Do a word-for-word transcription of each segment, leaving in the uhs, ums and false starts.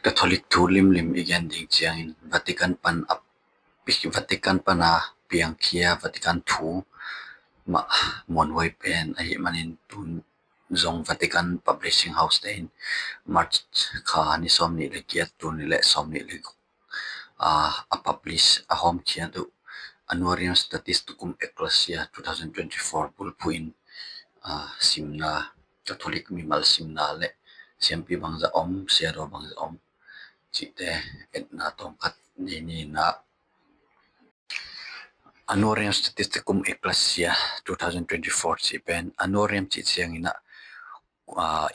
Catholic thu limlim i gen ding ciangin Vatican pan a, Vatican pana piangkhia Vatican thu mah muanhuai pen ahih manin tun zong Vatican Publishing House te in March kha ni sawm nih le giat, tul nih le sawm nih le guk a, a publish a hawmkhiat uh Annuarium Statisticum Ecclesiae two thousand twenty-four bulphuh in a, simna, Catholic mimal simna le siampi bangzah om, siadaw bangzah om cihte etna tawmkhat nei ni. Annuarium Statisticum Ecclesiae two thousand twenty-four cih pen, annuarium cih ciangin a,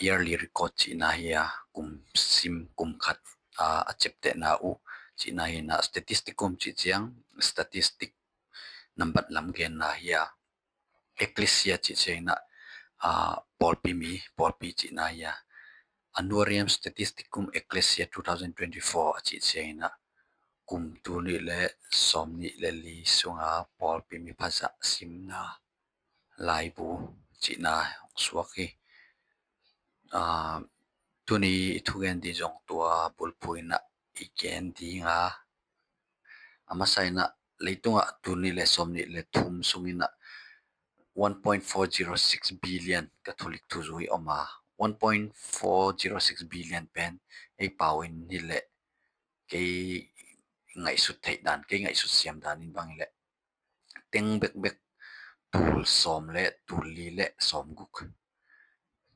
yearly record cihna hi a, kum sim, kum khat a, a ciaptehna uh cihna hi a, statisticum cih ciang statistic nambat lam genna hi a, ecclesia cih ciangin a, pawlpi mi, pawlpi cihna hi a, Annuarium Statisticum Ecclesiae two thousand twenty-four a cih ciangin a, kum tul nih le sawm nih le li sunga pawlpi mi phazah simna laibu cihna hong suak hi. A, tuni i thugen ding zong tua bulphuh in a i gen ding a, a masa in a leitungah tul nih le sawm nih le thum sungin a one point four zero six billion Catholic thuzui om a, one point four zero six billion pen ei pau in hi leh kei ngaihsut theih dan, kei ngaihsut siam dan in bang hi leh teng bekbek tul sawm le tul li le sawm guk.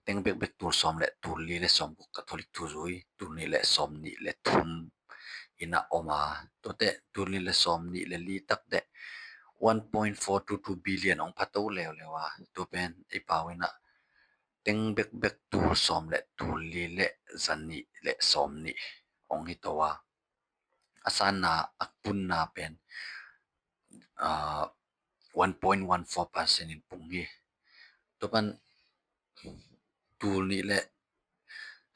Teng bekbek tul sawm le tul li le sawm guk Catholic thuzui tul nih le sawm nih le thum in a om a, tuate tul nih le sawm nih le li takte one point four two two billion hong phato leuleu a, tua pen ei pau in a teng bekbek tul sawm le tul li le za nih le sawm nih hong hi to a, a sanna, a punna pen a, one point one four percent in pung hi. Tua pan tul nih le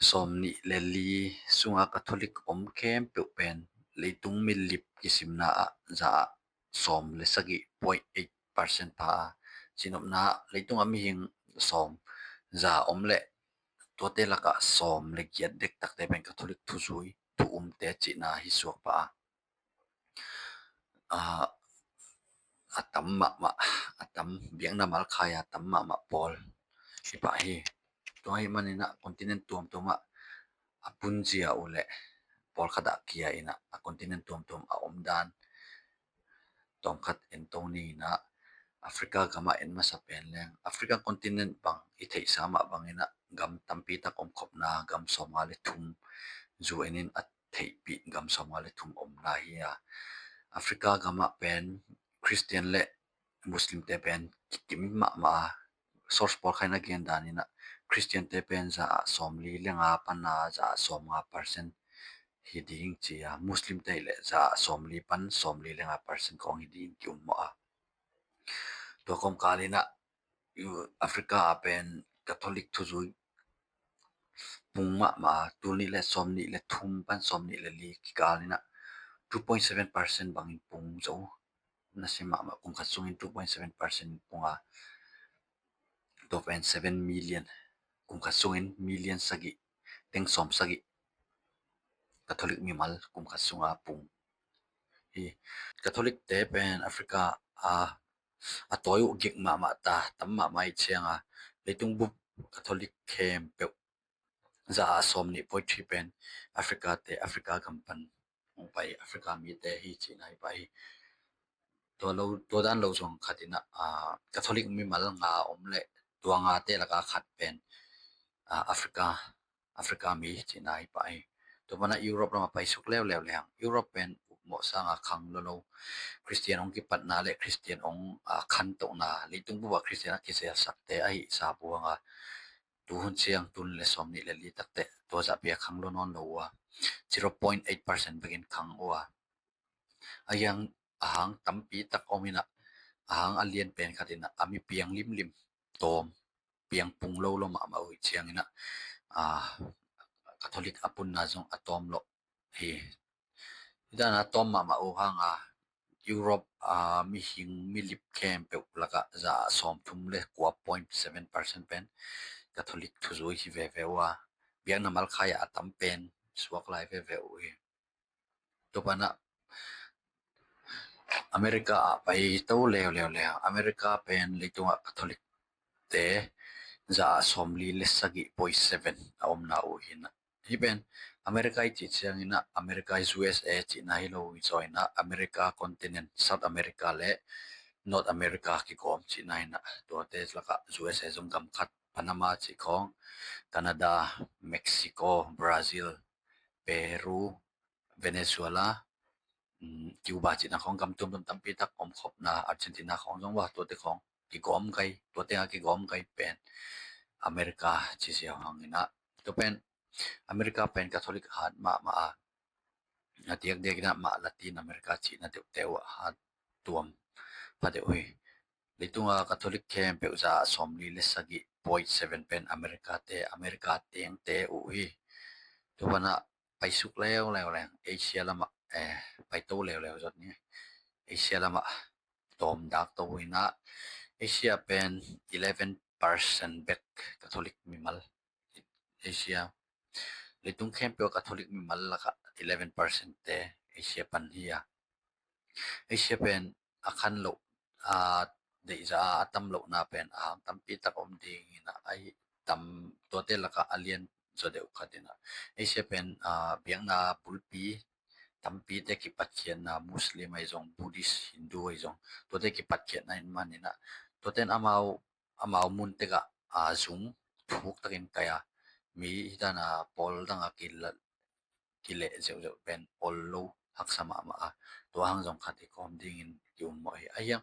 sawm nih le li sunga Catholic om khempeuh pen leitung milip kisimna ah za ah sawm le sagih point eight percent pha a, cinopna ah leitung a mihing sawm za om le tuate lakah sawm le giat dektakte pen Catholic thuzui, thu umte cihna hi suak pah a, a, a tam mahmah, a tam, biakna malkhai a tam mahmah pawl hi pah hi. Tua ahih manin a continent tuamtuam ah a punzia uh leh pawlkhat ah kia in a, a continent tuamtuam a omdan tawmkhat en to ni in a, Africa gamah en masa pen leng Africa continent bang i theihsa mah bangin a gam tampi tak omkhopna, gam sawmnga le thum zu enin a theihpih gam sawmnga le thum omna hi a, Africa gamah pen Christian le Muslimte pen kikim mahmah a, source pawlkhat in a gen dan in a Christiante pen za ah sawmli le nga pan a za ah sawmnga percent hi ding ci a, Muslimte le za ah sawmli pan sawmli le nga percent kong hi ding ki-um mawh a. Tua kawmkal in a Africa ah pen Catholic thuzui pung mahmah a, tul nih le sawm nih le thum pan sawm nih le li kikal in a two point seven percent bangin pung zo. Nasia mahmah, kum khat sungin two point seven percent pung a, tua pen seven million, kum khat sungin million sagih, teng sawm sagih Catholic mimal kum khat sunga pung hi. Catholic te pen Africa a, a tawi uh gik mahmah ta, tam mahmah i ciang a, leitung bup Catholic khempeuh za ah sawm nih point three pen Africa te, Africa gam pan hong pai Africa mite hi cihna hi pah hi. Tua lo, tua dan lo zong khat in a, a, Catholic mimal nga om le tua ngate laka khat pen a, Africa, Africa mi cihna hi pah hi. Tua pan a Europe lam a pai suk leuleu le hang, Europe pen upmawh sanga khang lolo, Christian hong kipatna le Christian hong a, khantohna, leitung bup a Christian a kiselsakte ahi sa buang a, tuhun ciang tul nih le sawm nih le li takte tua zahpi a khang lo nawn lo uh a, zero point eight percent bekin khang uh a, a hiang a hang tampi tak om in a, a hang a lian pen khat in a, a mi piang limlim tawm, piang pung lo lo mahmah uh i ciang in a, a, Catholic a punna zong a tawm lo hi. Hi dan a tawm mahmah uh hang a, Europe a mihing milip khempeuh lakah za ah sawmthum le kua point seven percent pen Catholic thuzui hi veve uh a, biakna malkhai ah a tam pen suak lai veve uh hi. Tua panah America ah pai to leuleu le, America pen leitungah Catholic te za ah sawmli le sagih point seven a omna uh hi inah. Hih pen America i cih cianginah America, U S A cihna hi lo, i zawinah America continent, South America le North America kigawm cihna inah. Tuate lakah U S A zong gam khat, Panama cih khawng, Canada, Mexico, Brazil, Peru, Venezuela, um, Cuba cihna khawng gam tuamtuam tampi tak omkhopna, Argentina khawng zong va, tuate khawng kigawm gai, tuate a kigawm gai pen America ci ziau hanginah. Tua pen America pen Catholic hat mahmah a, a diakdiak inah mah Latin America cihna deuhte uh ah hat tuam pha deuh hi. Leitunga Catholic khempeuh za ah sawmli le sagih point seven pen America te, America tengte uh hi. Tua panah paisuk leuleu leng Asia lamah, eh, paito leuleu zot ni. Asia lamah tawm dak to uh inah, Asia pen eleven percent bek Catholic mimal. Asia, leitung khempeuh Catholic mimal lakah eleven percent te Asia pan hi a. Asia pen a khan loh, a, deihza a tam lohna pen a hang tampi tak om ding inah, a hi tam, tuate lakah a lian zaw deuh khat inah. Asia pen, a, biakna bulpi tampite kipatkhiatna, Muslim ahi zong, Buddhist, Hindu ahi zong, tuate kipatkhiatna in man inah, tuate in amau, amau mun tekah, a, zung thuk takin kai a, mi hi dan a pawl dang a kila, kileh zeuhzeuh pen ol lo, haksa mahmah a, tua hang zong khat i kawm dingin ki-um mawh hi. A hiang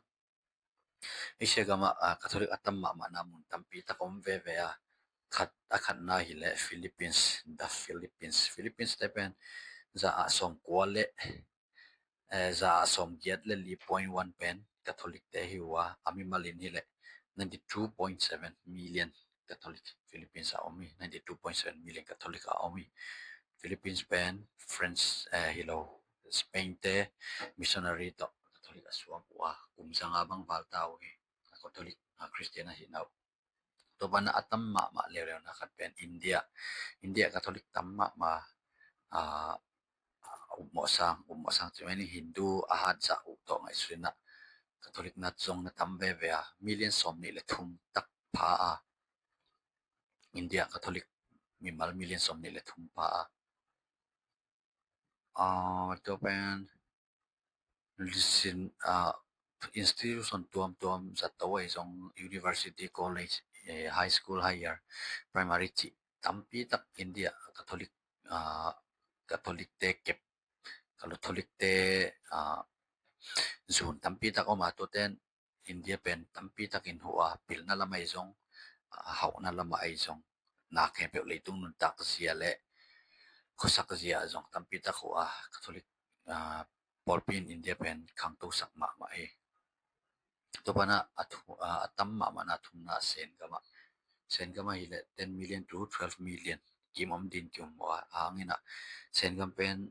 Asia gamah, a, Catholic a tam mahmahna mun tampi tak om veve a, khat, a khatna hileh Philippines, the Philippines. Philippines te pen za ah sawmkua le, eh, za ah sawmgiat le li point one pen Catholic te hi uh a, a mimal in hileh ninety two point seven million Catholic Philippines a om hi, ninety two point seven million Catholic a om hi. Philippines pen French, eh, hi lo, Spain te missionary tawh Catholic a suak uh a, kum zanga bang val ta uh hi, Catholic, a, Christian ahihna uh. Tua banah a tam mahmah leuleu na khat pen India. India Catholic tam mahmah, a, upmawh sang, upmawh sang ci mai ni, Hindu a hat zah uh tawh ngaihsun inah Catholic na zong na tam veve a, million sawmnih le thum tak pha a. India Catholic mimal million sawmnih le thum pha a. A, tua pen lisin, a, institution tuamtuam zato ahi zong, university, college, eh, high school, higher, primary cih tampi tak India Catholic, a, Catholic te kep, Catholic te, a, zun tampi tak om a, tuaten India pen tampi takin huh a, pilna lam ahi zong, a, hauhna lam ahi zong, na khempeuh leitung nuntak zia le khuasak zia zong tampi tak huh a, Catholic, a, pawlpi in India pen khangtosak mahmah hi. Tua banah a thu-, a, a tam mahmahna thumna Sen gamah. Sen gamah hileh ten million to twelve million kim om din ki-um uh a, a hang inah Sen gam pen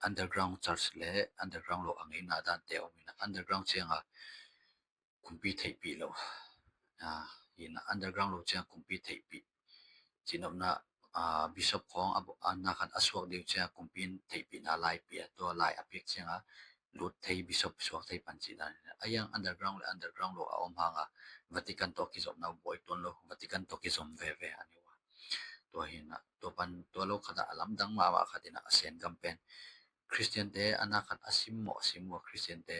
underground church le underground lo a ngeina dante om inah, underground cianga kumpi theihpih lo. A, inah underground lo cianga kumpi theihpih. Cinopna, a, bishop khawng a, a na khan a suak deuh cianga kumpi in theihpihna lai pia, tua lai a piak cianga lut thei, bishop suak thei pan cih dan. A hiang underground le underground lo a om hanga Vatican tawh kizopna uh buai tuan lo, Vatican tawh kizom veve a ni uh a. Tua hinah, tua pan, tua lo khatah a lamdang mahmah khat inah a Sen gam pen Christian te a na khat a simmawh, a simmawh Christian te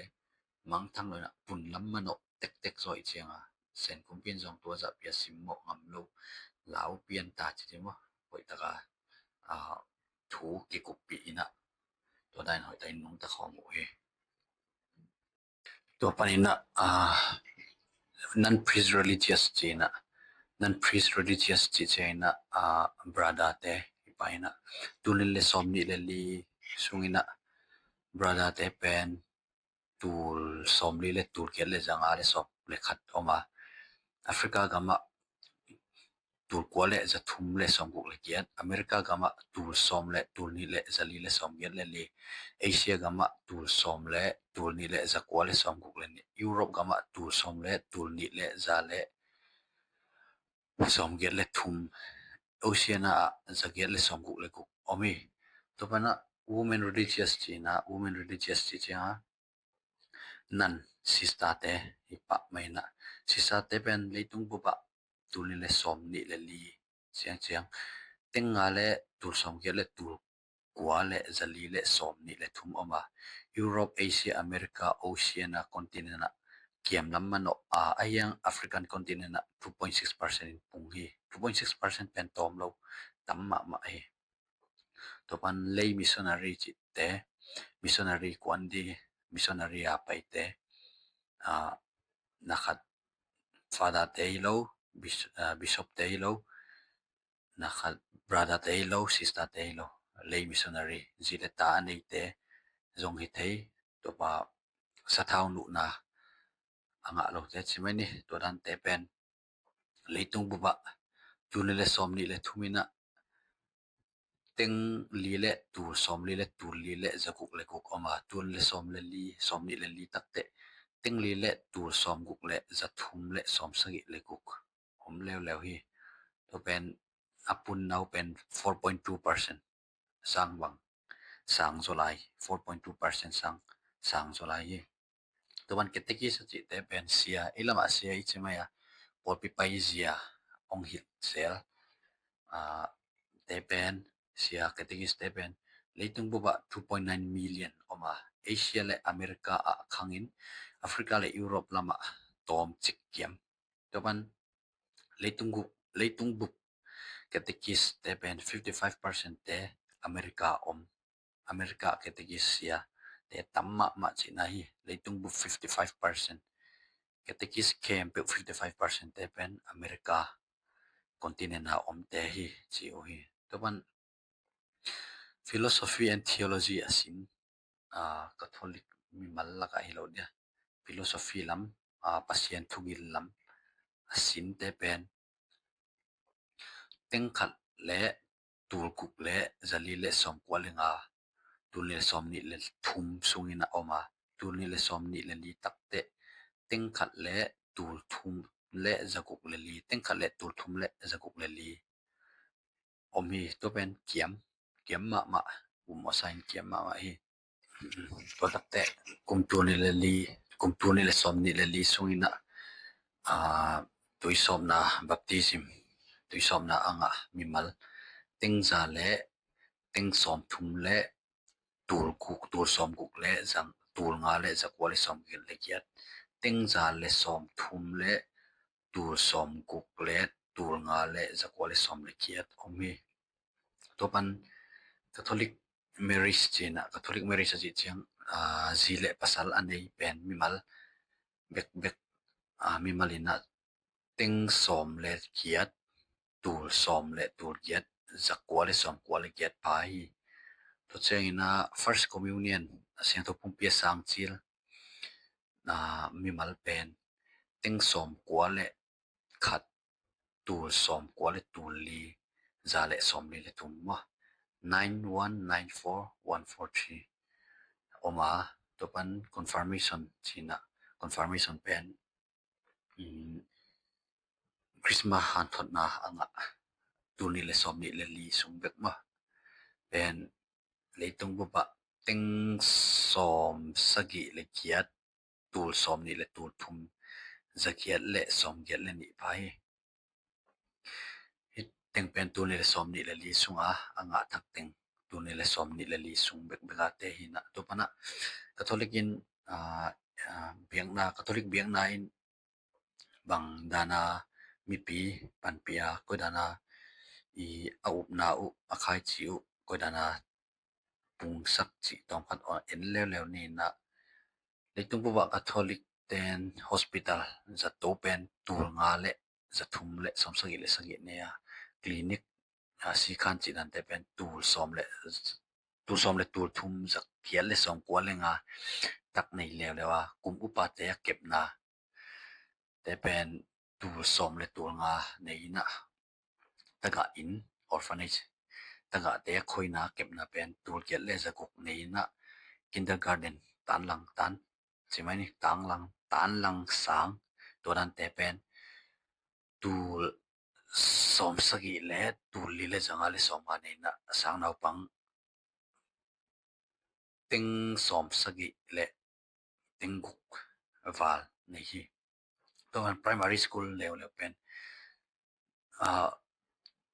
mangthang lo inah pun lam manawh tektek zaw i cianga Sen kumpi in zong tua zahpi a simmawh ngam lo, lau pian ta ci ti maw, hoihtaka, a, thu kikuppih inah tua dan hoihtakin nungta khawm uh hi. Tua paninah, a, non-priest religious ci inah, non-priest religious ci cianginah, a, brother te i pa inah, tul nih le sawmnih le li sunginah brother te pen tul sawmli le tul giat le zanga le sawm le khat om a. Africa gamah tul kua le za thum le sawmguk le giat, America gamah tul sawm le tul nih le za li le sawmgiat le li, Asia gamah tul sawm le tul nih le za kua le sawmguk le nih, Europe gamah tul sawm le tul nih le za le sawmgiat le thum, Oceania ah za giat le sawmguk le guk om hi. Tua panah women religious ci-in ah, women religious ci ciangah, nun, sister te hi pah mah in ah, sister te pen leitung bupah tul nih le sawm nih le li, siang ciang, teng nga le tul sawm giat le tul kua le zali le sawm nih le thum om a, Europe, Asia, America, Oceania continent ah kiam lam manawh a, a hiang African continent ah two point six percent in pung hi. Two point six percent pen tawm lo, tam mahmah hi. Tua pan lay missionary cihte, missionary kuan di, missionary a paite, ah, na khat father te hi lo, bis-, ah, bishop te hi lo, na khat brother te hi lo, sister te hi lo, lay missionary, zi le ta a neite zong hi thei, tua pa sathau nuhna a ngah lote ci mai ni, tua dante pen leitung bupah tul nih le sawm nih le thum in ah teng li le tul sawm li le tul li le za guk le guk om a, tul nih le sawm le li, sawm nih le li takteh teng li le tul sawm guk le za thum le sawm sagih le guk om leuleu hi. Tua pen a pun nau pen four point two percent sang bang, sang zaw lai, four point two percent sang, sang zaw lai hi. Tua pan catechist a cihte pen sia, i lamah sia i ci mai a, pawlpi paizia hong hilh sel, ah, te pen, sia catechist te pen leitung bupah two point nine million om a, Asia le America ah khangin Africa le Europe lamah tawm cik kiam. Tua pan leitung bup, leitung bup catechist te pen fifty five percent te America om. America catechist sia te tam mahmah cihna hi, leitung bup fifty five percent. Catechist khempeuh fifty five percent te pen America continent ah omte hi ci uh hi. Tua pan philosophy and theology a sin, ah, Catholic mimal lakah hi lo dia, philosophy lam, ah, Pasian thugil lam a sinte pen teng khat le tul guk le zali le sawm kua le nga, tul nih le sawm nih le thum sungin a om a, tul nih le sawm nih le li takteh teng khat le tul thum le za guk le li, teng khat le tul thum le za guk le li om hi. Tua pen kiam, kiam mahmah, um awsain kiam mahmah hi. Tua takteh kum tul nih le li, kum tul nih le sawm nih le li sungin ah, ah, tuisawpna baptism, tuisawpna a ngah mimal teng za le teng sawm thum le tul guk, tul sawm guk le zang, tul nga le za kua le sawm giat le giat, teng za le sawm thum le tul sawm guk le tul nga le za kua le sawm le giat om hi. Tua pan Catholic marriage cihna, Catholic marriage a cih ciang, ah, zi le pasal a nei pen mimal bekbek, ah, mimal in ah teng sawm le giat, tul sawm le tul giat, za kua le sawm kua le giat pha hi. Tua ciangin ah First Communion, a siangtho pumpi a sang cil, ah, mimal pen teng sawm kua le khat, tul sawm kua le tul li, za le sawm li le thum maw, nine one nine four one four three om a, tua pan confirmation cihna, confirmation pen, um, Christmas hanthotna a ngah tul nih le sawm nih le li sung bek maw, pen leitung bupah teng sawm sagih le giat, tul sawm nih le tul thum za giat le sawm giat le nih pha hi. Hih teng pen tul nih le sawm nih le li sunga a ngah thak teng, tul nih le sawm nih le li sung bekbek a te hi na. Tua panah Catholic in, ah, ah, biakna, Catholic biakna in bang dana mipi panpih a, koi dana i a upna uh, a khaici uh, koi dana pungsak cih tawmkhat en leuleu ni na. Leitung bupah Catholic ten hospital zato pen tul nga le za thum le sawm sagih le sagih nei a, clinic, a, sikhan cih dante pen tul sawm le, tul sawm le tul thum za giat le sawm kua le nga tak nei leuleu a, kum upate a kepna te pen tul sawm le tul nga nei na. Tagah inn, orphanage, tagahte a khoina kepna pen tul giat le za guk nei na. Kindergarten, tanlang, tan, ci mai ni, tanlang, tanlang sang, tua dante pen tul sawm sagih le tul li le za nga le sawm nga nei na. Sang naupang teng sawm sagih le teng guk val nei hi. Tua pan primary school leuleu pen, ah,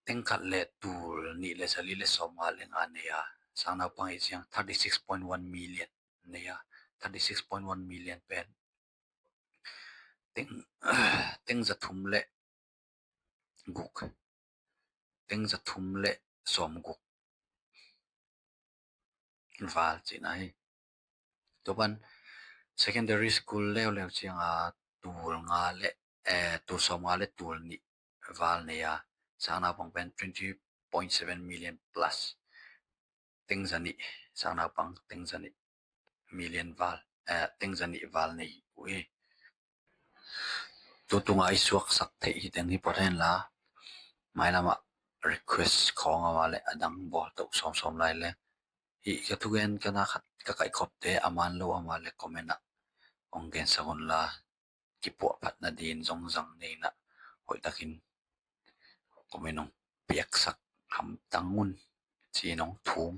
teng khat le tul nih le sali le sawmnga le nga nei a, sang naupang i ciang thirty six point one million nei a, thirty six point one million pen teng, teng za thum le guk, teng za thum le sawm guk val cihna hi. Tua pan secondary school leuleu cianga tul nga le, eh, tul sawmnga le tul nih val nei a, sang naupang pen twenty point seven million plus, teng za nih, sang naupang teng za nih million val, eh, teng za nih val nei uh hi. Tutunga i suaksak theih hi teng hi phot hen la, mailamah request khawng ama le a dang bawl toh sawmsawm lai le, hih ka thugen ka na khat ka kaihkhopte a man lo ama le comment ah hong gensak un la, kipuahphat nadin zong zang nei in ah hoihtakin comment hong piaksak hamtang un ci-in hong thum